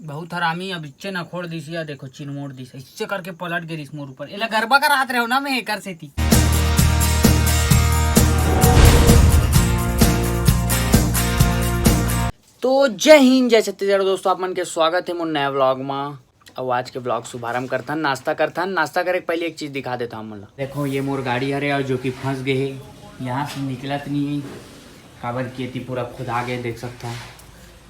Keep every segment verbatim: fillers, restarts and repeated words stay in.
बहुत हरामी, अब इच्चे न खोड़ दिस या देखो चिरमोड़ दिस, इससे करके पलट गे रिस मोर ऊपर। एला गरबा करात रहे हो ना मैं एकर सेती। तो जय हिंद, जय छत्तीसगढ़ दोस्तों, आप मन के स्वागत है मोर नया व्लॉग मा। अउ आज के व्लॉग शुभारंभ करथन, नाश्ता करथन। नाश्ता करे के पहले एक चीज दिखा देता हूँ मोला। देखो ये मोर गाड़ी हरे और जो कि फंस गए है, यहाँ से निकलत नहीं है, काबर कि एती पूरा खुदा गए, देख सकता है।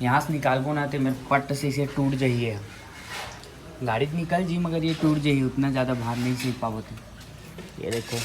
यहाँ से निकालबो ना तो मेरे पट्ट से इसे टूट जाइए। गाड़ी तो निकल जी मगर ये टूट जाइए, उतना ज़्यादा भार नहीं सही पावत है। ये देखो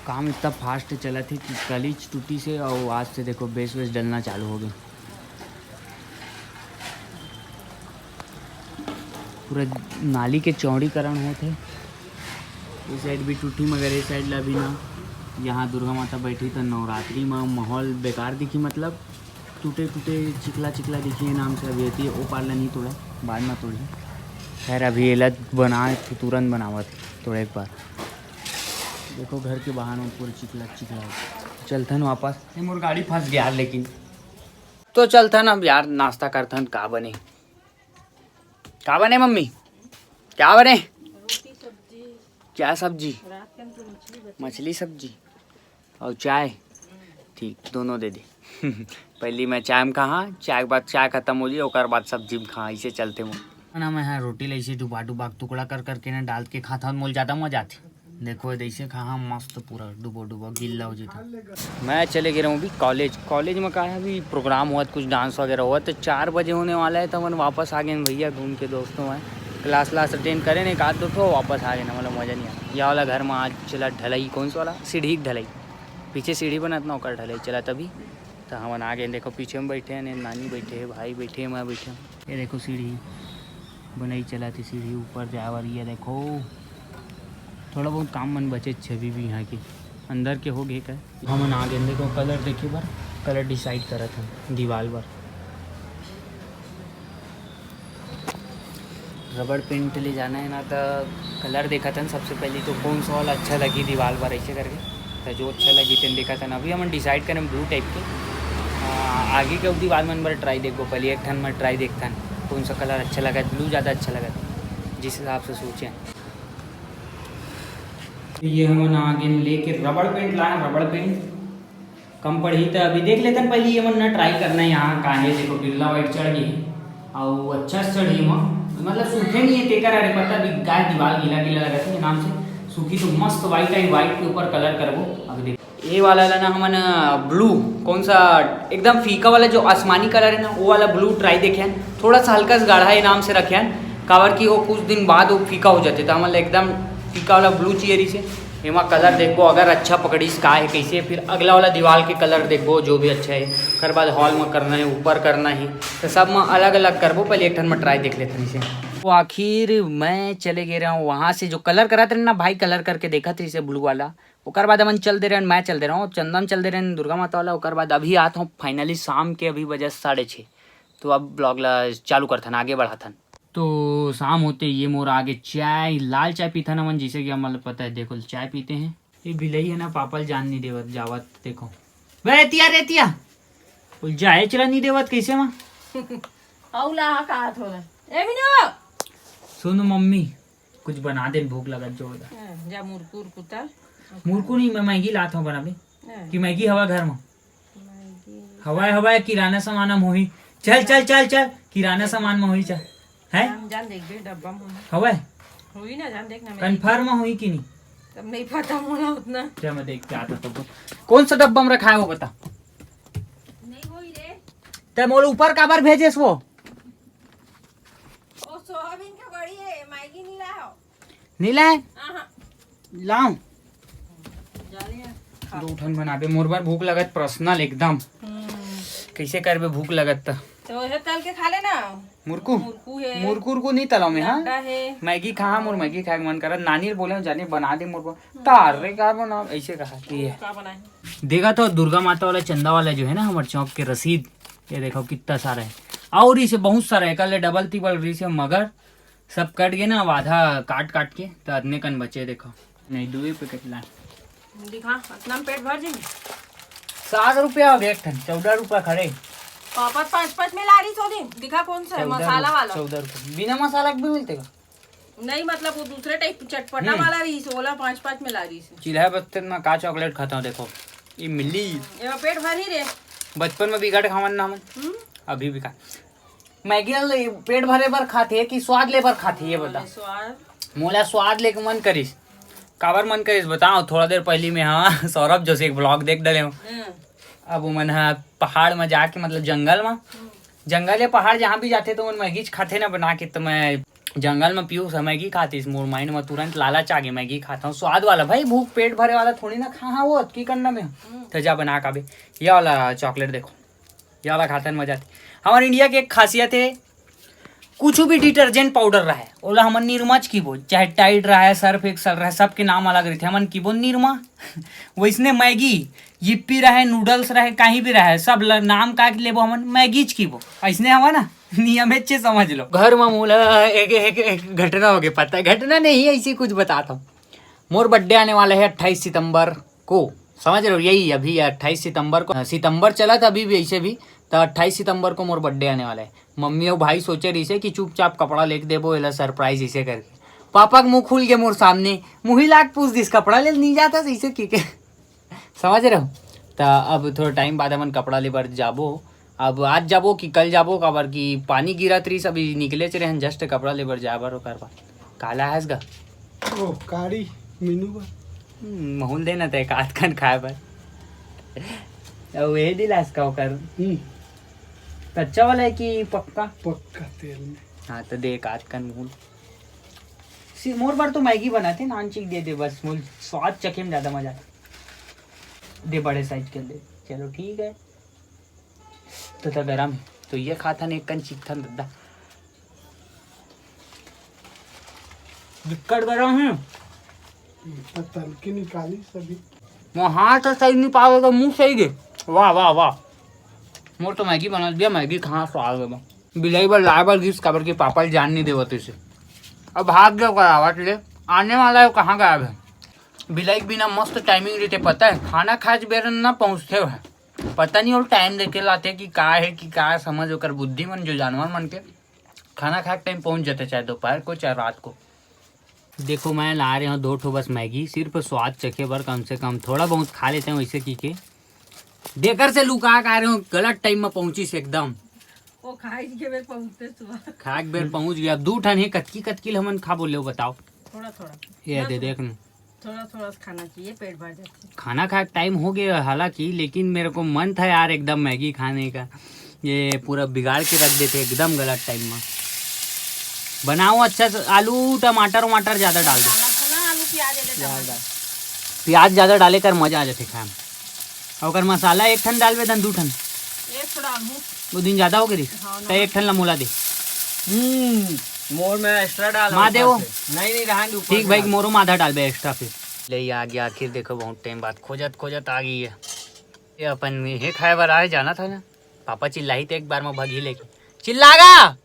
काम इतना फास्ट चलत है कि कलीच टूटी से और आज से देखो बेस वेस डलना चालू हो गए। पूरा नाली के चौड़ीकरण होत हे। ये साइड भी टूटी मगर ये साइड ला भी ना। यहाँ दुर्गा माता बैठी तो नवरात्रि में माहौल बेकार दिखी, मतलब टूटे टूटे चिकला चिकला दिखी है नाम से। अभी एती ओ पार ला नहीं तोड़ा, बाद में तोड़ी। खैर अभी एला बना तुरंत बनावत तोड़े एक बार। देखो घर के बाहर में पूरा चिकला चिकला हो। चलथन वापस। ये मोर गाड़ी फंस गया लेकिन। तो चलथन अब यार नाश्ता करथन। का बने, का बने मम्मी, क्या बने? क्या सब्जी? मछली सब्जी और चाय। ठीक, दोनों दे दे। पहली मैं चाय में खाहा, चाय के बाद चाय खत्म हो जाए, ओकर बाद सब्जी में खाहा, इसे चलते मोर। ना मैं यहाँ रोटी ला इसे डुबा डुबा के टुकड़ा कर करके ना डाल के खाता हूँ, मोल ज्यादा मजा आती। देखो जैसे खाहा मस्त पूरा डुबो डुबो गिल्ला हो जाता। मैं चले गए रहूँ अभी कॉलेज। कॉलेज में का है अभी प्रोग्राम हुआ, कुछ डांस वगैरह हुआ, तो चार बजे होने वाला है तो अपन वापस आ गए भैया घूम के दोस्तों हैं। क्लास व्लास अटेंड करें एक आध दो ठो, वापस आ गए ना, मतलब मजा नहीं आया। यह वाला घर में आज चला ढलाई, कौन सा वाला सीढ़ी ढलाई, पीछे सीढ़ी बनत ना ओकर ढलाई चला तभी। तो हमन आ गए, देखो पीछे में बैठे हैं नानी बैठे है, भाई बैठे है, मैं बैठे हूँ। ये देखो सीढ़ी बनई चलत हे, सीढ़ी ऊपर जाए बर। ये देखो थोड़ा बहुत काम मन बचे छवि भी यहाँ के अंदर के हो गए का। हमन आ गए, देखो कलर देखे बर, कलर डिसाइड करत हन दीवाल बर। रबड़ पेंट ले जाना है ना, तो कलर देखत हन सबसे पहले तो कौन सा वाला अच्छा लगी दीवाल पर ऐसे करके। तो जो अच्छा लगी तेन देखत हन। अभी हमन डिसाइड करें ब्लू टाइप के। आ, आगे के अवधि बाद में एक बार ट्राई देखबो, पहले एक ठन में ट्राई देखथन कौन सा कलर अच्छा लगा, ब्लू ज़्यादा अच्छा लगा जिस हिसाब से सोचे। ये हमन आगे में लेके रबड़ पेंट लाए, रबड़ पेंट कम पड़ही त अभी देख लेथन। पहले ये मन ना ट्राई करना है यहाँ का है, देखो बिरला व्हाइट चढ़ गई है और अच्छा से चढ़ी वहाँ, मतलब सूखे नहीं है तेकर। अरे पता अभी गाय दीवार गीला गीला लगा है नाम से, सूखी तो मस्त व्हाइट आई, व्हाइट के ऊपर कलर करबो। अभी देख ये वाला ला ना हमन ब्लू, कौन सा एकदम फीका वाला जो आसमानी कलर है ना वो वाला ब्लू ट्राई देखे हैं। थोड़ा सा हल्का सा गाढ़ा ये नाम से रखे हैं, काबर कि वो कुछ दिन बाद वो फीका हो जाते तो हमन ला एकदम फीका वाला ब्लू चाहिए रही से। एमा कलर देखबो अगर अच्छा पकड़ीस का है कैसे, फिर अगला वाला दीवाल के कलर देखबो जो भी अच्छा है। ओकर बाद हॉल में करना है, ऊपर करना है, तो सब में अलग अलग करबो। पहले एक ठन में ट्राई देख लेथन इसे। तो आखिर मैं चले गए रहूँ वहाँ से जो कलर करात रहे ना भाई, कलर करके देखत रहिसे ब्लू वाला। ओकर बाद हमन चल दे रहन, मैं चल दे रहूँ, चंदन चल दे रहन दुर्गा माता वाला। ओकर बाद अभी आत हूँ फाइनली शाम के, अभी बजे साढ़े छः। तो अब ब्लॉग ला चालू करथन, आगे बढ़ाथन। तो शाम होते ये मोर आगे चाय, लाल चाय पीथन हमन, जैसे कि हमन ला पता है। देखो चाय पीते हैं। ये बिलई है ना पापा ल जान नहीं देवत जावत। देखो बे रेतिया, रेतिया बोल जाए चला नहीं देवत कैसे माँ। अउ ला कहा थोड़ा। ए बिनो। सुन मम्मी, कुछ बना दे, भूख लगत जोरदार। हाँ, जा मुरकु उरकु तल। मुरकु नहीं, मैं मैगी लात हूँ बनाबे। हाँ। कि मैगी हवा घर में। मैगी। हवाए हवाए किराना सामान में होही। चल चल चल चल, किराना सामान में होही चल। है? हम जान देख बे, डब्बा में होही। हवाए? होही ना, जान देख ना, मैं कंफर्म होही कि नहीं? तब नहीं पता मोला उतना। क्या मैं देख के आता तो बोल। कौन सा डब्बा में रखा है वो बता। नहीं होही रे। ते मोला ऊपर काबर भेजेस वो? ओ सोयाबीन के बड़ी है, मैगी नहीं लाओ। नहीं लाए? आहा। लाऊं? जा रही है। दो ठन बनाबे, मोर बर भूख लगत पर्सनल एकदम। हम्म। कैसे करबे भूख लगत त? तो ये तल के खा लेना। मुरकु? मुरकु है। मुरकु उरकु नहीं तलाव में, हाँ? अंडा है। मैगी खा, मोर मैगी खाए के मन करत। नानी बोले जाने बना दे मोर बर। तार रे का बना, ऐसे कहा कि है। का बनाए? देखा तो दुर्गा माता वाला चंदा वाला जो है ना हमारे चौक के रसीद, ये देखो कितना सारा है। और इसे बहुत सारा है, कल डबल तिबल रही से मगर सब कट गए ना, अब आधा काट काट के तो अतने कन बचे। देखो नहीं दुए पैकेट ला। दिखा, इतना में पेट भर जाएंगे। सात रुपया हो गया एक ठन, चौदह रुपया खड़े। पापा पाँच पाँच में ला रही सोनी, दिखा कौन सा है, मसाला वाला। चौदह रुपये। बिना मसाला के भी मिलते का? नहीं, मतलब वो दूसरे टाइप चटपटा वाला रही, ओला पाँच पाँच में ला रही। चिल्हा बस्ते में का चॉकलेट खाता हूँ, देखो ये मिली। ये पेट भर ही रे। बचपन में बिगड़ खावन ना हमन, हम्म? अभी भी खा। मैगी ल पेट भरे बर खाथे कि स्वाद ले बर खाथे, ये बता। स्वाद। मोला स्वाद लेके मन करिस। काबर मन करिस बताओ, थोड़ा देर पहली में, हाँ, सौरभ जोशी एक ब्लॉग देख डले हूँ। हम्म। अब वो मन हा पहाड़ में जाके, मतलब जंगल में, जंगल या पहाड़ जहाँ भी जाथे तो मन मैगी च खाथे ना बना के। तो मैं जंगल में पीयूष ह मैगी खातीस, मोर माइंड में तुरंत लालच आ गई, मैगी खाता हूँ, स्वाद वाला भाई, भूख पेट भरे वाला थोड़ी ना खा, हाँ वो अतकी करना में। तो जा बना का बे, ये वाला चॉकलेट देखो, ये वाला खातन मजा आती। हमारे इंडिया के एक खासियत है, कुछ भी डिटर्जेंट पाउडर रहे, ओला हमन निरमा च किबो, चाहे टाइड रहे, सर्फ एक्सल रहे, सबके नाम अलग रहिथे, हमन किबो निरमा। वैसने मैगी, यिप्पी रहे, नूडल्स रहे, कहीं भी रहे, सब ल-, नाम का के लेबो हमन, मैगी च किबो। ऐसने हवा ना, नियम है, अच्छे समझ लो। घर में मोला एक, एक, एक घटना हो गई, पता है, घटना नहीं, ऐसी कुछ बताता हूँ। मोर बर्थडे आने वाला है अट्ठाईस सितंबर को, समझ रहे हो, यही अभी अट्ठाईस सितंबर को, सितंबर चला था अभी भी, ऐसे भी तो अट्ठाईस सितंबर को मोर बर्थडे आने वाला है। मम्मी और भाई सोचे रहिसे कि चुपचाप कपड़ा लेके देबो, एला सरप्राइज इसे करके। पापा के मुंह खुल गए मोर सामने, मुही लाग पूछ दिस, "कपड़ा ले नहीं जाता?" ऐसे की के समझ रहे हो? तो अब थोड़ा टाइम बाद हमन कपड़ा ले बर जाबो। अब आज जाबो कि कल जाबो, काबर कि पानी गिरत रहिस, अभी निकले च रहन जस्ट कपड़ा ले बर जाए बर, ओकर बाद काला हस गा। ओ कारी मीनू बर। हम्म, महूल देना ते एक आध कन खाए बर। अब वही दिलास का ओकर। हम्म, कच्चा वाला है कि पक्का? पक्का तेल में। हाँ, तो दे एक आध कन महूल। सी, मोर बर तो मैगी बनाते, नान चीज दे दे बस, मोर स्वाद चखे में ज्यादा मजा आता। दे बड़े साइज के दे, चलो ठीक है। तो, तो गरम है, तो ये खाथन एक कन चीखथन दद्दा। बिक्कट गरम है। तो तल के निकाली सभी। मोर हाथ सही नहीं पावेगा, मुंह सही दे। वाह, वाह, वाह। मोर तो मैगी बना दिया, मैगी कहाँ स्वाद है। बिलाई बर लाए बर गिस, काबर के पापा ल जान नहीं देवत इसे। अब भाग गया ओकर आवाज ले, आने वाला है, कहाँ गायब है। बिलाई के बिना मस्त टाइमिंग रहते, पता है, खाना खाए के बेर ना पहुँचते है। पता नहीं और टाइम देके लाते कि का है कि का समझ ओकर बुद्धि मन, जो जानवर मन के खाना खाए के टाइम पहुँच जाते, चाहे दोपहर को चाहे रात को। देखो मैं ला रहे हूँ दो ठो बस मैगी, सिर्फ स्वाद चखे बर, कम से कम थोड़ा बहुत खा लेते हैं वैसे की के। देकर से लुका के आ रहे हो, गलत टाइम में पहुंचिस एकदम। वो खाए के बेर पहुंचते सुबह। खाए के बेर पहुंच गया। अब दू ठन हे, कतकी कतकी ल हमन खाबो, ले बताओ। थोड़ा थोड़ा। ये दे देख न। थोड़ा थोड़ा सा खाना चाहिए, पेट भर जाते। खाना खाए टाइम हो गया हालांकि, लेकिन मेरे को मन था यार एकदम मैगी खाने का। ये पूरा बिगाड़ के रख देते एकदम गलत टाइम में। बनाओ अच्छा से, आलू टमाटर वमाटर ज्यादा डाल दो। खाना था ना, आलू प्याज ये ले टमाटर। प्याज ज्यादा डाले कर मजा आ जाते खाए में। और ओकर मसाला एक ठन डालबे धन दू ठन। ये थोड़ा आलू। वो दिन ज्यादा हो गए रही। हाँ, तो एक ठन ला मोला दे। हम्म, मोर में एक्स्ट्रा डाल माँ देवो। नहीं नहीं, रहेंगे ऊपर ठीक से भाई, डाल। मोरो माधा डालबे एक्स्ट्रा फिर। ले ये आ गया आखिर, देखो बहुत टाइम बाद खोजत खोजत आ गई है। ये अपन ये खाए बर आए जाना था ना, पापा चिल्लाही तो एक बार में भगी लेके चिल्लागा।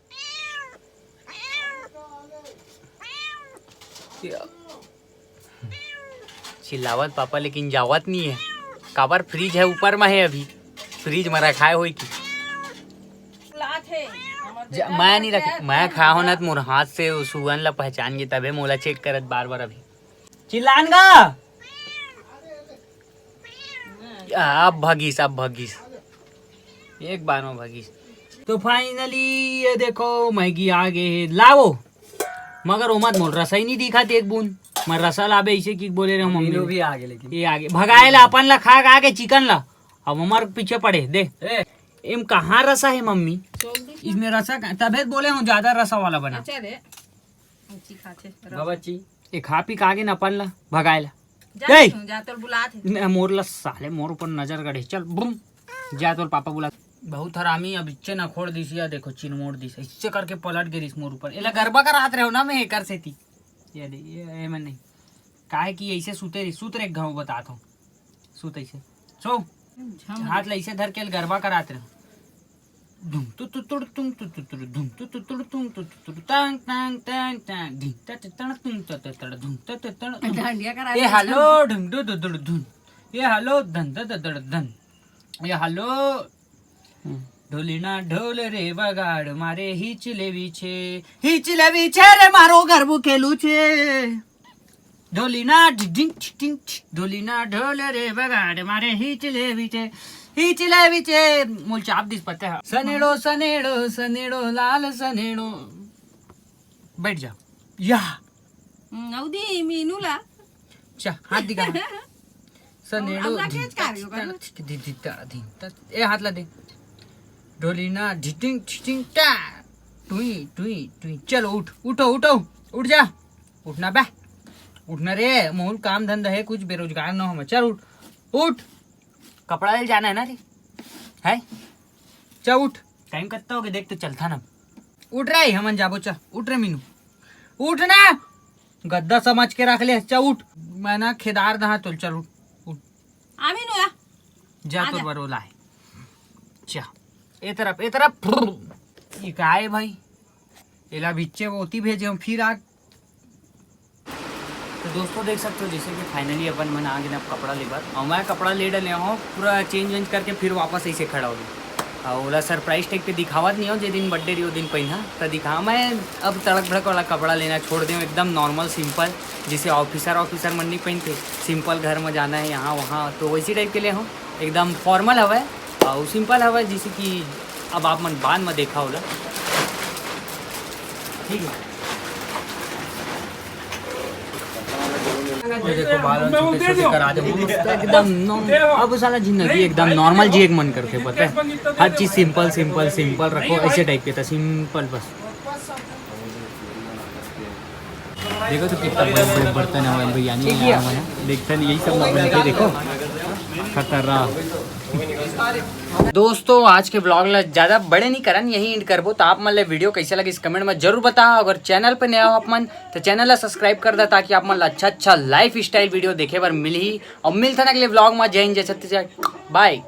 चिल्लावत पापा लेकिन जावत नहीं है, काबर फ्रिज है ऊपर में है अभी, फ्रिज में रखाए होई की। बुलात हे। हमर ज- बेटा मैं हमार नहीं के रखे, आए मैं थे खाओ ना। ना, मोर हाथ से वो सुगंध ला पहचान गए, तबे मोला चेक करत बार बार अभी। चिल्लान गा। अब भगीस, अब भगीस, एक बार में भगीस। तो फाइनली ये देखो मैगी आ गए हे, लाओ। मगर ओमत मोर रसा ही नहीं दिखा एक बूंद। मैं रसा लाबे इसे की बोले रहे मम्मी मीनू ने। भी आ गए लेकिन। ये आगे भगाए ला, अपन ला खा खा के चिकन ला। अब हमारे पीछे पड़े दे। ए, एम कहाँ रसा है मम्मी? चल दी। इसमें रसा का-, तबे बोले हूँ ज्यादा रसा वाला बना। अच्छा रे। अच्छी खाते। बाबा जी। एक हापी का आगे न अपन ला भगाए ला। जा ए! तू, जा तोर बुलात हे। न, मोर ला साले मोर ऊपर नजर गड़े। चल बुम, जा तोर पापा बुला। बहुत हरामी, अब इच्चे न खोड़ दिस या देखो चिन मोड़ दिस, इच्चे करके पलट गे रिस मोर ऊपर। एला गरबा करात रहे हो ना मैं एकर सेती। ये दे, ये, ये मैं नहीं। काहे कि ऐसे सुते रही, सुत रे घाव बतात हूँ। सुत ऐसे। सो, हाथ ला ऐसे धर के गरबा करात रहे हो। धुम तु तु तुड़ तुम तु तु तुड़ धुम तु तु तुड़ तुम तु तु तुड़ तांग तांग तांग तांग ढिंग ता ता तड़ तुम ता ता तड़ धुम ता ता तड़ धुम। डांडिया करा ये हेलो ढुंग डु दु दुड़ धुन। ये हेलो धन द द दड़ धन। ये हेलो। ढोली ना ढोल रे बगाड़ मारे हिचले विचे, हिचले विचे रे मारो गरबू खेलू छे। ढोली ना ढिडिंग ढिडिंग, ढोली ना ढोल रे बगाड़ मारे हिचले विचे, हिचले विचे। मोल चाप दिस पत्ते हा। सनेड़ो सनेड़ो सनेड़ो लाल सनेड़ो। बैठ जा। या। हम्म, अवधी मीनू ला। चा, हाथ दिखा। सनेड़ो अब ना धिन, कैच कर रही हो, ता, करूँ? ता, धिन, धिन, ता, धिन, ता, ए हाथ ला दे। ढोली ना ढिटिंग ढिटिंग टा। टुई टुई टुई। चलो उठ, उठो उठो। उठ जा। उठना बे। उठना रे, मोल काम धंधा है कुछ, बेरोजगार ना हो मैं। चल उठ। उठ। कपड़ा ले जाना है ना रे। है? चल उठ। टाइम कत्ता हो गया देख तो चलता ना। उठ रे, हमन जाबो, चल उठ रे मीनू। उठ ना। गद्दा समझ के रख ले, चल उठ। मैं ना खेदार दहा तोल, चल उठ। उठ। आ मीनू या। जा आ तोर जा। बरोला है। चा, ए तरफ, ए तरफ। ये का है भाई? एला बिच्चे ओती भेजे हम, फिर आ। तो दोस्तों देख सकते हो जैसे कि फाइनली अपन मन आ गए अब कपड़ा लेबर, और मैं कपड़ा ले डले हूँ पूरा चेंज वेंज करके फिर वापस ऐसे खड़ा हो गया। और ओला सरप्राइज टाइप के दिखावत नहीं हो, जे दिन बर्थडे रही वो दिन पहिना तो दिखा। मैं अब तड़क भड़क वाला कपड़ा लेना छोड़ दे हूँ, एकदम नॉर्मल सिंपल, जिसे ऑफिसर ऑफिसर मन नहीं पहनते, सिंपल घर में जाना है यहाँ वहाँ, तो वैसी टाइप के ले हूँ। एकदम फॉर्मल हवा है और सिंपल हवा है, जिसे कि अब आप मन बाद में देखा होला। ठीक है। ये देखो बाल वाल छोटे छोटे करा दे, मस्त एकदम नॉर्मल। अब साला जिंदगी एकदम नॉर्मल जिए के मन करथे, पता है, हर चीज सिंपल सिंपल सिंपल रखो, ऐसे टाइप के था, सिंपल बस। देखो तो कितना बड़े बड़े बर्तन है बिरयानी, देखता नहीं यही सब लोग बनते, देखो खतरनाक। दोस्तों आज के ब्लॉग ला ज्यादा बड़े नहीं करन, यही एंड करबो। तो आप मन ले वीडियो कैसे लगिस कमेंट में जरूर बताओ। अगर चैनल पे नया हो आप मन तो चैनल ला सब्सक्राइब कर दे, ताकि आप मन ला अच्छा अच्छा लाइफ स्टाइल वीडियो देखे बर मिलही। और मिलथन अगले ब्लॉग में। जय हिंद, जय छत्तीसगढ़, बाय।